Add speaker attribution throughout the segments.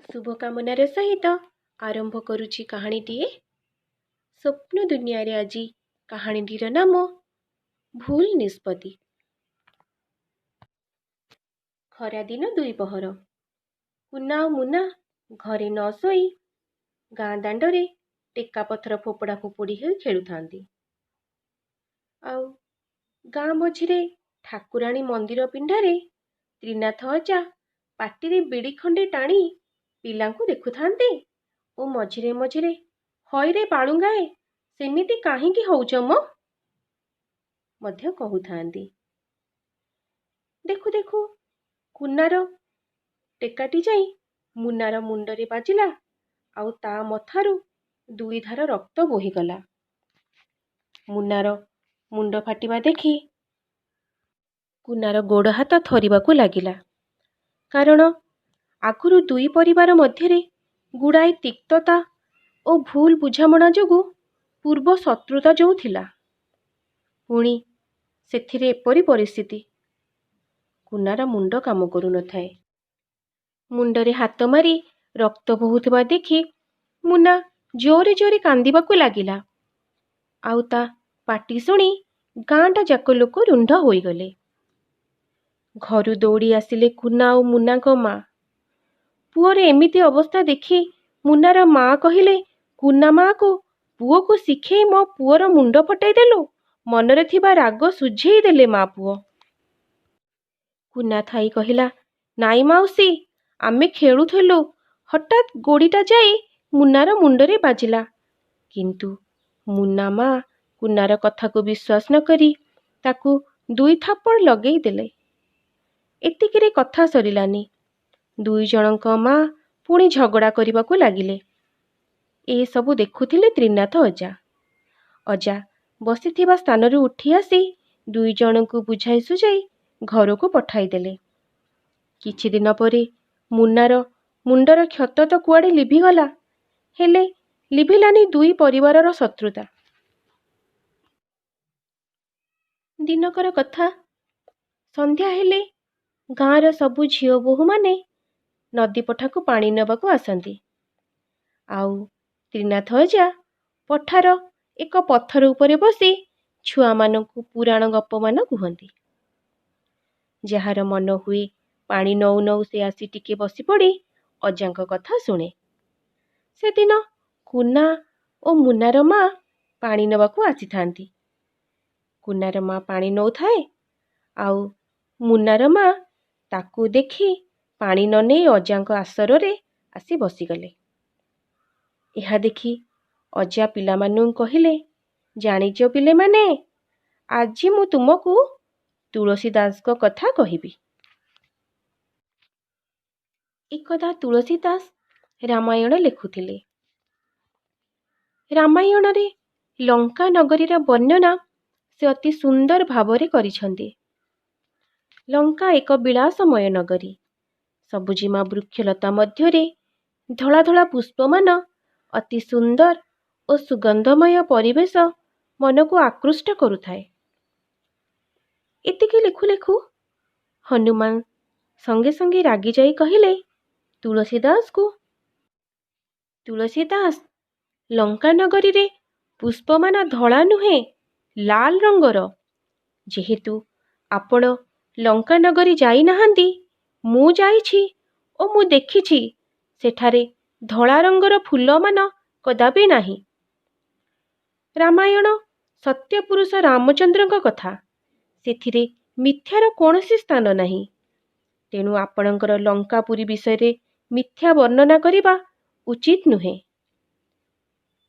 Speaker 1: ଶୁଭକାମନାର ସହିତ ଆରମ୍ଭ କରୁଛି କାହାଣୀଟିଏ ସ୍ୱପ୍ନ ଦୁନିଆରେ। ଆଜି କାହାଣୀଟିର ନାମ ଭୁଲ ନିଷ୍ପତ୍ତି। ଖରାଦିନ ଦୁଇପହର। କୁନା ଆଉ ମୁନା ଘରେ ନ ଶୋଇ ଗାଁ ଦାଣ୍ଡରେ ଟେକା ପଥର ଫୋପଡ଼ା ଫୋପଡ଼ି ହୋଇ ଖେଳୁଥାନ୍ତି। ଆଉ ଗାଁ ମଝିରେ ଠାକୁରାଣୀ ମନ୍ଦିର ପିଣ୍ଡାରେ ତ୍ରିନାଥ ଅଜା ପାଟିରେ ବିଡ଼ି ଖଣ୍ଡେ ଟାଣି ପିଲାଙ୍କୁ ଦେଖୁଥାନ୍ତି ଓ ମଝିରେ ମଝିରେ ହଇରେ ବାଳୁଙ୍ଗାଏ, ସେମିତି କାହିଁକି ହଉଛ ମ ମଧ୍ୟ କହୁଥାନ୍ତି। ଦେଖୁ ଦେଖୁ କୁନାର ଟେକାଟି ଯାଇ ମୁନାର ମୁଣ୍ଡରେ ବାଜିଲା ଆଉ ତା ମଥାରୁ ଦୁଇ ଧାର ରକ୍ତ ବୋହିଗଲା। ମୁନାର ମୁଣ୍ଡ ଫାଟିବା ଦେଖି କୁନାର ଗୋଡ଼ ହାତ ଥରିବାକୁ ଲାଗିଲା, କାରଣ ଆଗରୁ ଦୁଇ ପରିବାର ମଧ୍ୟରେ ଗୁଡ଼ାଏ ତିକ୍ତତା ଓ ଭୁଲ ବୁଝାମଣା ଯୋଗୁଁ ପୂର୍ବ ଶତ୍ରୁତା ଯୋଉ ଥିଲା, ପୁଣି ସେଥିରେ ଏପରି ପରିସ୍ଥିତି। କୁନାର ମୁଣ୍ଡ କାମ କରୁନଥାଏ। ମୁଣ୍ଡରେ ହାତ ମାରି ରକ୍ତ ବୋହୁଥିବା ଦେଖି ମୁନା ଜୋରେ ଜୋରେ କାନ୍ଦିବାକୁ ଲାଗିଲା, ଆଉ ତା ପାଟି ଶୁଣି ଗାଁଟା ଯାକ ଲୋକ ରୁଣ୍ଡ ହୋଇଗଲେ। ଘରୁ ଦୌଡ଼ି ଆସିଲେ କୁନା ଆଉ ମୁନାଙ୍କ ମା। ପୁଅର ଏମିତି ଅବସ୍ଥା ଦେଖି ମୁନାର ମା କହିଲେ କୁନା ମାଆକୁ, ପୁଅକୁ ଶିଖେଇ ମୋ ପୁଅର ମୁଣ୍ଡ ଫଟାଇ ଦେଲୁ। ମନରେ ଥିବା ରାଗ ଶୁଝେଇ ଦେଲେ ମା ପୁଅ। କୁନା ଥାଇ କହିଲା, ନାଇଁ ମାଉସୀ, ଆମେ ଖେଳୁଥିଲୁ, ହଠାତ୍ ଗୋଡ଼ିଟା ଯାଇ ମୁନାର ମୁଣ୍ଡରେ ବାଜିଲା। କିନ୍ତୁ ମୁନା ମା କୁନାର କଥାକୁ ବିଶ୍ୱାସ ନ କରି ତାକୁ ଦୁଇ ଥାପଡ଼ ଲଗେଇ ଦେଲେ। ଏତିକିରେ କଥା ସରିଲାନି। ଦୁଇ ଜଣଙ୍କ ମା ପୁଣି ଝଗଡ଼ା କରିବାକୁ ଲାଗିଲେ। ଏସବୁ ଦେଖୁଥିଲେ ତ୍ରିନାଥ ଅଜା। ଅଜା ବସିଥିବା ସ୍ଥାନରୁ ଉଠି ଆସି ଦୁଇ ଜଣଙ୍କୁ ବୁଝାଇ ସୁଝାଇ ଘରକୁ ପଠାଇଦେଲେ। କିଛି ଦିନ ପରେ ମୁନାର ମୁଣ୍ଡର କ୍ଷତ ତ କୁଆଡ଼େ ଲିଭିଗଲା, ହେଲେ ଲିଭିଲାନି ଦୁଇ ପରିବାରର ଶତ୍ରୁତା। ଦିନକର କଥା, ସନ୍ଧ୍ୟା ହେଲେ ଗାଁର ସବୁ ଝିଅ ବୋହୂମାନେ ନଦୀ ପଠାକୁ ପାଣି ନେବାକୁ ଆସନ୍ତି, ଆଉ ତ୍ରିନାଥ ଅଜା ପଠାର ଏକ ପଥର ଉପରେ ବସି ଛୁଆମାନଙ୍କୁ ପୁରାଣ ଗପମାନ କୁହନ୍ତି। ଯାହାର ମନ ହୁଏ ପାଣି ନଉ ନଉ ସେ ଆସି ଟିକେ ବସିପଡ଼ି ଅଜାଙ୍କ କଥା ଶୁଣେ। ସେଦିନ କୁନା ଓ ମୁନାର ମା ପାଣି ନେବାକୁ ଆସିଥାନ୍ତି। କୁନାର ମା ପାଣି ନଉଥାଏ, ଆଉ ମୁନାର ମା ତାକୁ ଦେଖି ପାଣି ନ ନେଇ ଅଜାଙ୍କ ଆସରରେ ଆସି ବସିଗଲେ। ଏହା ଦେଖି ଅଜା ପିଲାମାନଙ୍କୁ କହିଲେ, ଜାଣିଛ ପିଲେମାନେ, ଆଜି ମୁଁ ତୁମକୁ ତୁଳସୀ ଦାସଙ୍କ କଥା କହିବି। ଏକଦା ତୁଳସୀ ଦାସ ରାମାୟଣ ଲେଖୁଥିଲେ। ରାମାୟଣରେ ଲଙ୍କା ନଗରୀର ବର୍ଣ୍ଣନା ସେ ଅତି ସୁନ୍ଦର ଭାବରେ କରିଛନ୍ତି। ଲଙ୍କା ଏକ ବିଳାସମୟ ନଗରୀ। ସବୁଜିମା ବୃକ୍ଷଲତା ମଧ୍ୟରେ ଧଳା ଧଳା ପୁଷ୍ପମାନ ଅତି ସୁନ୍ଦର ଓ ସୁଗନ୍ଧମୟ ପରିବେଶ ମନକୁ ଆକୃଷ୍ଟ କରୁଥାଏ। ଏତିକି ଲେଖୁ ଲେଖୁ ହନୁମାନ ସଙ୍ଗେ ସଙ୍ଗେ ରାଗିଯାଇ କହିଲେ ତୁଳସୀ ଦାସକୁ, ତୁଳସୀ ଦାସ, ଲଙ୍କା ନଗରୀରେ ପୁଷ୍ପମାନ ଧଳା ନୁହେଁ, ଲାଲ ରଙ୍ଗର। ଯେହେତୁ ଆପଣ ଲଙ୍କା ନଗରୀ ଯାଇନାହାନ୍ତି, ମୁଁ ଯାଇଛି ଓ ମୁଁ ଦେଖିଛି ସେଠାରେ ଧଳା ରଙ୍ଗର ଫୁଲମାନ କଦାପି ନାହିଁ। ରାମାୟଣ ସତ୍ୟପୁରୁଷ ରାମଚନ୍ଦ୍ରଙ୍କ କଥା, ସେଥିରେ ମିଥ୍ୟାର କୌଣସି ସ୍ଥାନ ନାହିଁ। ତେଣୁ ଆପଣଙ୍କର ଲଙ୍କାପୁରୀ ବିଷୟରେ ମିଥ୍ୟା ବର୍ଣ୍ଣନା କରିବା ଉଚିତ ନୁହେଁ।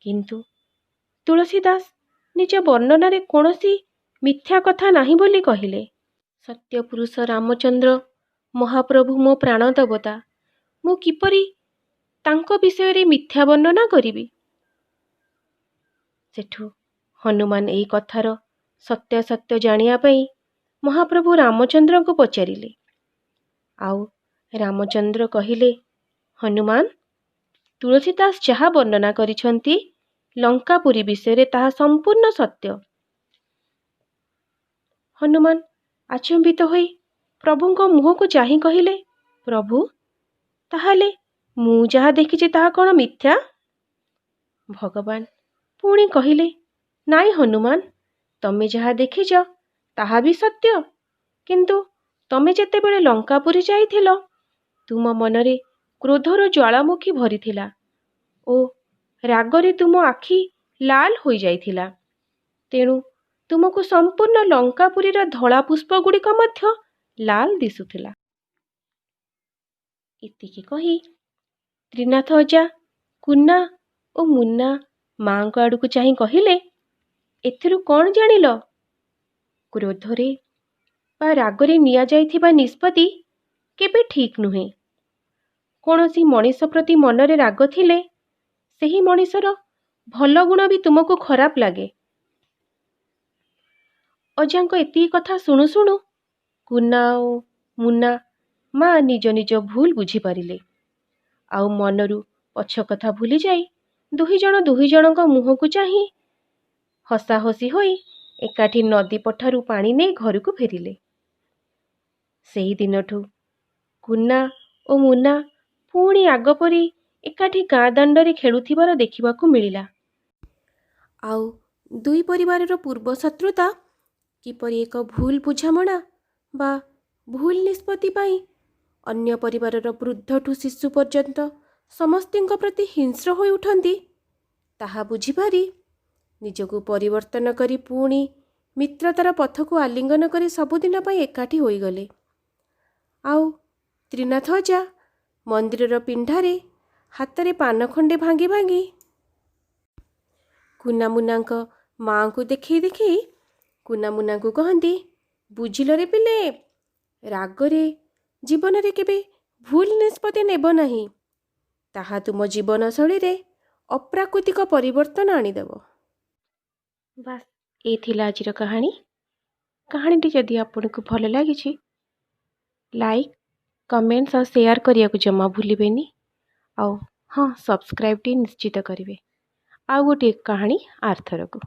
Speaker 1: କିନ୍ତୁ ତୁଳସୀ ଦାସ ନିଜ ବର୍ଣ୍ଣନାରେ କୌଣସି ମିଥ୍ୟା କଥା ନାହିଁ ବୋଲି କହିଲେ। ସତ୍ୟପୁରୁଷ ରାମଚନ୍ଦ୍ର ମହାପ୍ରଭୁ ମୋ ପ୍ରାଣ ଦେବତା, ମୁଁ କିପରି ତାଙ୍କ ବିଷୟରେ ମିଥ୍ୟା ବର୍ଣ୍ଣନା କରିବି? ସେଠୁ ହନୁମାନ ଏଇ କଥାର ସତ୍ୟାସତ୍ୟ ଜାଣିବା ପାଇଁ ମହାପ୍ରଭୁ ରାମଚନ୍ଦ୍ରଙ୍କୁ ପଚାରିଲେ। ଆଉ ରାମଚନ୍ଦ୍ର କହିଲେ, ହନୁମାନ, ତୁଳସୀ ଦାସ ଯାହା ବର୍ଣ୍ଣନା କରିଛନ୍ତି ଲଙ୍କାପୁରୀ ବିଷୟରେ ତାହା ସମ୍ପୂର୍ଣ୍ଣ ସତ୍ୟ। ହନୁମାନ ଆଚମ୍ବିତ ହୋଇ ପ୍ରଭୁଙ୍କ ମୁହଁକୁ ଚାହିଁ କହିଲେ, ପ୍ରଭୁ, ତାହେଲେ ମୁଁ ଯାହା ଦେଖିଛି ତାହା କ'ଣ ମିଥ୍ୟା? ଭଗବାନ ପୁଣି କହିଲେ, ନାଇଁ ହନୁମାନ, ତମେ ଯାହା ଦେଖିଛ ତାହା ବି ସତ୍ୟ, କିନ୍ତୁ ତମେ ଯେତେବେଳେ ଲଙ୍କାପୁରୀ ଯାଇଥିଲ ତୁମ ମନରେ କ୍ରୋଧର ଜ୍ୱାଳାମୁଖୀ ଭରିଥିଲା ଓ ରାଗରେ ତୁମ ଆଖି ଲାଲ ହୋଇଯାଇଥିଲା। ତେଣୁ ତୁମକୁ ସମ୍ପୂର୍ଣ୍ଣ ଲଙ୍କାପୁରୀର ଧଳା ପୁଷ୍ପଗୁଡ଼ିକ ମଧ୍ୟ ଲାଲ ଦିଶୁଥିଲା। ଏତିକି କହି ତ୍ରିନାଥ ଅଜା କୁନା ଓ ମୁନା ମାଙ୍କ ଆଡ଼କୁ ଚାହିଁ କହିଲେ, ଏଥିରୁ କ'ଣ ଜାଣିଲ? କ୍ରୋଧରେ ବା ରାଗରେ ନିଆଯାଇଥିବା ନିଷ୍ପତ୍ତି କେବେ ଠିକ୍ ନୁହେଁ। କୌଣସି ମଣିଷ ପ୍ରତି ମନରେ ରାଗ ଥିଲେ ସେହି ମଣିଷର ଭଲ ଗୁଣ ବି ତୁମକୁ ଖରାପ ଲାଗେ। ଅଜାଙ୍କ ଏତିକି କଥା ଶୁଣୁ ଶୁଣୁ କୁନା ଓ ମୁନା ମା ନିଜ ନିଜ ଭୁଲ ବୁଝିପାରିଲେ, ଆଉ ମନରୁ ପଛ କଥା ଭୁଲିଯାଇ ଦୁହି ଜଣ ଦୁହି ଜଣଙ୍କ ମୁହଁକୁ ଚାହିଁ ହସାହସି ହୋଇ ଏକାଠି ନଦୀ ପଠାରୁ ପାଣି ନେଇ ଘରକୁ ଫେରିଲେ। ସେହି ଦିନଠୁ କୁନା ଓ ମୁନା ପୁଣି ଆଗପରି ଏକାଠି ଗାଁ ଦାଣ୍ଡରେ ଖେଳୁଥିବାର ଦେଖିବାକୁ ମିଳିଲା। ଆଉ ଦୁଇ ପରିବାରର ପୂର୍ବ ଶତ୍ରୁତା କିପରି ଏକ ଭୁଲ ବୁଝାମଣା ବା ଭୁଲ ନିଷ୍ପତ୍ତି ପାଇଁ ଅନ୍ୟ ପରିବାରର ବୃଦ୍ଧଠୁ ଶିଶୁ ପର୍ଯ୍ୟନ୍ତ ସମସ୍ତଙ୍କ ପ୍ରତି ହିଂସ୍ର ହୋଇ ଉଠନ୍ତି, ତାହା ବୁଝିପାରି ନିଜକୁ ପରିବର୍ତ୍ତନ କରି ପୁଣି ମିତ୍ରତାର ପଥକୁ ଆଲିଙ୍ଗନ କରି ସବୁଦିନ ପାଇଁ ଏକାଠି ହୋଇଗଲେ। ଆଉ ତ୍ରିନାଥ ଅଜା ମନ୍ଦିରର ପିଣ୍ଡାରେ ହାତରେ ପାନ ଖଣ୍ଡେ ଭାଙ୍ଗି ଭାଙ୍ଗି କୁନାମୁନାଙ୍କ ମାଆଙ୍କୁ ଦେଖେଇ ଦେଖେଇ କୁନାମୁନାଙ୍କୁ କହନ୍ତି, ବୁଝିଲରେ ପିଲେ, ରାଗରେ ଜୀବନରେ କେବେ ଭୁଲ ନିଷ୍ପତ୍ତି ନେବ ନାହିଁ, ତାହା ତୁମ ଜୀବନଶୈଳୀରେ ଅପ୍ରାକୃତିକ ପରିବର୍ତ୍ତନ ଆଣିଦେବ। ବାସ୍, ଏ ଥିଲା ଆଜିର କାହାଣୀ। କାହାଣୀଟି ଯଦି ଆପଣଙ୍କୁ ଭଲ ଲାଗିଛି, ଲାଇକ୍, କମେଣ୍ଟସ୍ ଆଉ ସେୟାର କରିବାକୁ ଜମା ଭୁଲିବେନି। ଆଉ ହଁ, ସବସ୍କ୍ରାଇବ୍ଟି ନିଶ୍ଚିତ କରିବେ। ଆଉ ଗୋଟିଏ କାହାଣୀ ଆରଥରକୁ।